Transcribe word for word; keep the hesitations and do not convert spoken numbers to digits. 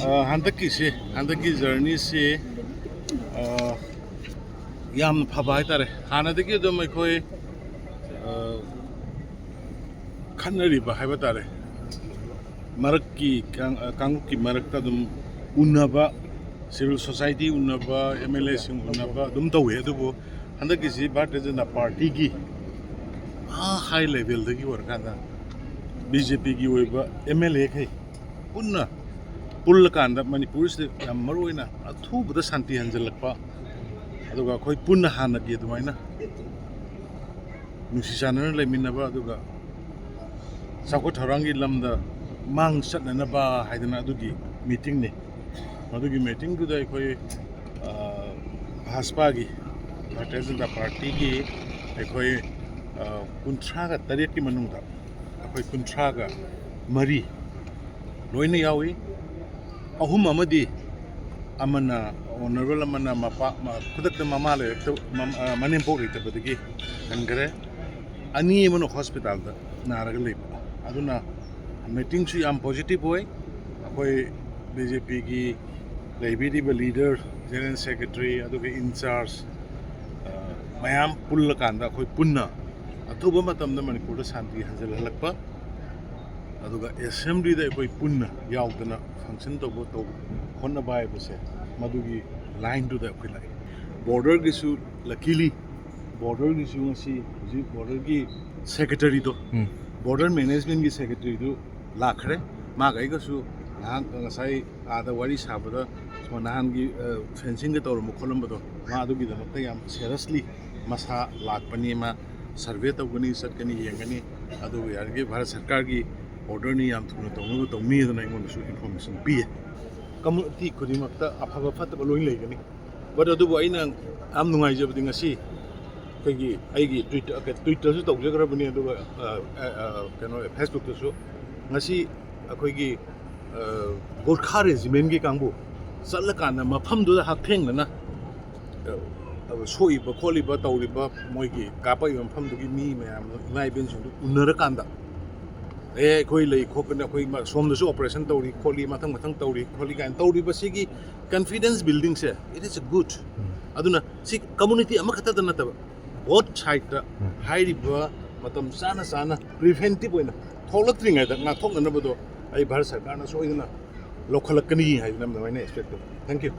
ꯑ, ꯍꯟꯗꯛꯀꯤꯁꯤ, ꯍꯟꯗꯛꯀꯤ ꯖꯔꯅꯤꯁꯤ, ꯑ, ꯌꯥꯝꯅ ꯐꯕ ꯍꯥꯏꯇꯥꯔꯦ꯫ ꯍꯥꯟꯅꯗꯒꯤ ꯑꯗꯨꯝ ꯑꯩꯈꯣꯏ, ꯑ, ꯈꯠꯅꯔꯤꯕ ꯍꯥꯏꯕ ꯇꯥꯔꯦ, ꯃꯔꯛꯀꯤ ꯀꯥꯡ-, ꯑ, ꯀꯥꯡꯂꯨꯞꯀꯤ ꯃꯔꯛꯇ ꯑꯗꯨꯝ ꯎꯅꯕ, ꯁꯤꯚꯤꯜ ꯁꯣꯁꯥꯏꯇꯤ ꯎꯅꯕ, ꯑꯦꯝ ꯑꯦꯜ ꯑꯦꯁꯤꯡ ꯎꯅꯕ ꯑꯗꯨꯝ ꯇꯧꯋꯦ꯫ ꯑꯗꯨꯕꯨ ꯍꯟꯗꯛꯀꯤꯁꯤ ꯚꯥꯔꯇꯤꯌ ꯖꯅꯇꯥ ꯄꯥꯔꯇꯤꯒꯤ ꯑꯥ ꯍꯥꯏ ꯂꯦꯚꯦꯜꯗꯒꯤ ꯑꯣꯏꯔꯀꯥꯟꯗ ꯕꯤ ꯖꯦ ꯄꯤꯒꯤ ꯑꯣꯏꯕ ꯑꯦꯝ ꯑꯦꯜ ꯑꯦꯈꯩ ꯄꯨꯟꯅ ꯄꯨꯜꯂꯀꯥꯟꯗ ꯃꯅꯤꯄꯨꯔꯁꯤꯗ ꯌꯥꯝ ꯃꯔꯨ ꯑꯣꯏꯅ ꯑꯊꯨꯕꯗ ꯁꯥꯟꯇꯤ ꯍꯟꯖꯤꯜꯂꯛꯄ, ꯑꯗꯨꯒ ꯑꯩꯈꯣꯏ ꯄꯨꯟꯅ ꯍꯥꯟꯅꯒꯤ ꯑꯗꯨꯃꯥꯏꯅ ꯅꯨꯡꯁꯤ ꯆꯥꯟꯅꯅ ꯂꯩꯃꯤꯟꯅꯕ, ꯑꯗꯨꯒ ꯆꯥꯎꯈꯠ ꯊꯧꯔꯥꯡꯒꯤ ꯂꯝꯗ ꯃꯥꯡ ꯆꯠꯅꯅꯕ ꯍꯥꯏꯗꯅ ꯑꯗꯨꯒꯤ ꯃꯤꯇꯤꯡꯅꯤ꯫ ꯃꯗꯨꯒꯤ ꯃꯤꯇꯤꯡꯗꯨꯗ ꯑꯩꯈꯣꯏ, ꯑ, ꯚꯥꯖꯄꯥꯒꯤ, ꯚꯥꯔꯇꯤꯌ ꯖꯅꯇꯥ ꯄꯥꯔꯇꯤꯒꯤ ꯑꯩꯈꯣꯏ, ꯑ, ꯀꯨꯟꯊ꯭ꯔꯥꯒ ꯇꯔꯦꯠꯀꯤ ꯃꯅꯨꯡꯗ ꯑꯩꯈꯣꯏ ꯀꯨꯟꯊ꯭ꯔꯥꯒ ꯃꯔꯤ ꯂꯣꯏꯅ ꯌꯥꯎꯏ꯫ ꯑꯍꯨꯝ ꯑꯃꯗꯤ, ꯑꯃꯅ, ꯑꯣꯅꯔꯦꯕꯜ ꯑꯃꯅ ꯃꯄꯥ, ꯃ-, ꯈꯨꯗꯛꯇ ꯃꯃꯥ ꯂꯩꯔꯛꯇ-, ꯃꯝ-, ꯑ, ꯃꯅꯦꯝꯄꯣꯛ ꯂꯩꯇꯕꯗꯒꯤ ꯍꯟꯈ꯭ꯔꯦ꯫ ꯑꯅꯤ ꯑꯃꯅ ꯍꯣꯁꯄꯤꯇꯥꯜꯗ ꯅꯥꯔꯒ ꯂꯩꯕ꯫ ꯑꯗꯨꯅ ꯃꯤꯇꯤꯡꯁꯨ ꯌꯥꯝ ꯄꯣꯖꯤꯇꯤꯚ ꯑꯣꯏ꯫ ꯑꯩꯈꯣꯏ ꯕꯤ ꯖꯦ ꯄꯤꯒꯤ ꯂꯩꯕꯤꯔꯤꯕ ꯂꯤꯗꯔ, ꯖꯦꯅꯔꯦꯜ ꯁꯦꯀ꯭ꯔꯦꯇꯔꯤ, ꯑꯗꯨꯒ ꯏꯟꯆꯥꯔꯖ, ꯑ, ꯃꯌꯥꯝ ꯄꯨꯜꯂꯀꯥꯟꯗ ꯑꯩꯈꯣꯏ ꯄꯨꯟꯅ ꯑꯊꯨꯕ ꯃꯇꯝꯗ ꯃꯅꯤꯄꯨꯔꯗ ꯁꯥꯟꯇꯤ ꯍꯟꯖꯤꯜꯍꯜꯂꯛꯄ, ꯑꯗꯨꯒ ꯑꯦꯁꯦꯝꯕ꯭ꯂꯤꯗ ꯑꯩꯈꯣꯏ ꯄꯨꯟꯅ ꯌꯥꯎꯗꯅ ꯐꯪꯁꯟ ꯇꯧꯕ, ꯇꯧꯕ ꯍꯣꯠꯅꯕ ꯍꯥꯏꯕꯁꯦ, ꯃꯗꯨꯒꯤ ꯂꯥꯏꯟꯗꯨꯗ ꯑꯩꯈꯣꯏ ꯂꯥꯛꯏ꯫ ꯕꯣꯔꯗꯔꯒꯤꯁꯨ, ꯂꯀꯤꯂꯤ, ꯕꯣꯔꯗꯔꯒꯤꯁꯨ ꯉꯁꯤ ꯍꯧꯖꯤꯛ ꯕꯣꯔꯗꯔꯒꯤ ꯁꯦꯀ꯭ꯔꯦꯇꯔꯤꯗꯣ, ꯎꯝ꯫ ꯕꯣꯔꯗꯔ ꯃꯦꯅꯦꯖꯃꯦꯟꯒꯤ ꯁꯦꯀ꯭ꯔꯦꯇꯔꯤꯗꯨ ꯂꯥꯛꯈ꯭ꯔꯦ꯫ ꯃꯥꯒ ꯑꯩꯒꯁꯨ ꯉꯥꯏꯍꯥꯛ ꯉꯁꯥꯏ ꯑꯥꯗ ꯋꯥꯔꯤ ꯁꯥꯕꯗ, ꯁꯨꯃꯥꯏꯅ ꯅꯍꯥꯟꯒꯤ, ꯑ, ꯐꯦꯟꯁꯤꯡꯒ ꯇꯧꯔꯝꯕ ꯈꯣꯠꯂꯝꯕꯗꯣ, ꯃꯥ ꯑꯗꯨꯒꯤꯗꯃꯛꯇ ꯌꯥꯝ ꯁꯦꯔꯁꯂꯤ ꯃꯁꯥ ꯂꯥꯛꯄꯅꯤ, ꯃꯥ ꯁꯔꯚꯦ ꯇꯧꯒꯅꯤ, ꯆꯠꯀꯅꯤ, ꯌꯦꯡꯒꯅꯤ꯫ ꯑꯗꯨꯕꯨ ꯌꯥꯔꯤꯈꯩ ꯚꯥꯔꯠ ꯁꯔꯀꯥꯔꯒꯤ ꯑꯣꯔꯗꯔꯅꯤ, ꯌꯥꯝ ꯊꯨꯅ ꯇꯧꯅꯕ ꯇꯧꯅꯤ ꯑꯗꯨꯅ ꯑꯩꯉꯣꯟꯗꯁꯨ ꯏꯟꯐꯣꯔꯃꯦꯁꯟ ꯄꯤꯌꯦ꯫ ꯀꯝꯃꯨꯅꯤꯇꯤ ꯈꯨꯗꯤꯡꯃꯛꯇ ꯑꯐꯕ ꯐꯠꯇꯕ ꯂꯣꯏ ꯂꯩꯒꯅꯤ꯫ ꯕꯠ ꯑꯗꯨꯕꯨ ꯑꯩꯅ ꯌꯥꯝ ꯅꯨꯡꯉꯥꯏꯖꯕꯗꯤ ꯉꯁꯤ ꯑꯩꯈꯣꯏꯒꯤ, ꯑꯩꯒꯤ ꯇ꯭ꯋꯤꯠ-, ꯇ꯭ꯋꯤꯠꯇꯁꯨ ꯇꯧꯖꯈ꯭ꯔꯕꯅꯤ, ꯑꯗꯨꯒ, ꯑ, ꯑ, ꯑ, ꯀꯩꯅꯣ, ꯐꯦꯁꯕꯨꯛꯇꯁꯨ ꯉꯁꯤ ꯑꯩꯈꯣꯏꯒꯤ, ꯑ, ꯒꯣꯔꯈꯥ ꯔꯦꯖꯤꯃꯦꯟꯒꯤ ꯀꯥꯡꯕꯨ ꯆꯠꯂꯀꯥꯟꯗ ꯃꯐꯝꯗꯨꯗ ꯍꯛꯊꯦꯡꯅꯅ, ꯑ, ꯁꯣꯛꯏꯕ ꯈꯣꯠꯂꯤꯕ ꯇꯧꯔꯤꯕ ꯃꯣꯏꯒꯤ ꯀꯥꯞꯄꯛꯏꯕ ꯃꯐꯝꯗꯨꯒꯤ ꯃꯤ ꯃꯌꯥꯝꯗꯣ, ꯏꯃꯥ ꯏꯕꯦꯟꯁꯤꯡꯗꯨ ꯎꯅꯔꯀꯥꯟꯗ ꯑꯦ, ꯑꯩꯈꯣꯏ ꯂꯩ ꯈꯣꯠꯄꯅ, ꯑꯩꯈꯣꯏ ꯃ- ꯁꯣꯝꯗꯁꯨ operation ꯇꯧꯔꯤ ꯈꯣꯠꯂꯤ, ꯃꯊꯪ ꯃꯊꯪ ꯇꯧꯔꯤ ꯈꯣꯠꯂꯤ ꯀꯥꯏꯅ ꯇꯧꯔꯤꯕꯁꯤꯒꯤ confidence buildingꯁꯦ, it is good. ꯑꯗꯨꯅ ꯁꯤ community ꯑꯃꯈꯛꯇꯗ ꯅꯠꯇꯕ, both sideꯇ ꯍꯥꯏꯔꯤꯕ ꯃꯇꯝ ꯆꯥꯅ ꯆꯥꯅ preventive ꯑꯣꯏꯅ ꯊꯣꯛꯂꯛꯇ꯭ꯔꯤꯉꯩꯗ ꯉꯥꯛꯊꯣꯛꯅꯅꯕꯗꯣ ꯑꯩ ꯚꯥꯔꯠ ꯁꯔꯀꯥꯔꯅ ꯁꯣꯏꯗꯅ ꯂꯧꯈꯠꯂꯛꯀꯅꯤ ꯍꯥꯏꯗꯅ ꯑꯗꯨꯃꯥꯏꯅ expect ꯇꯧꯏ꯫ Thank you.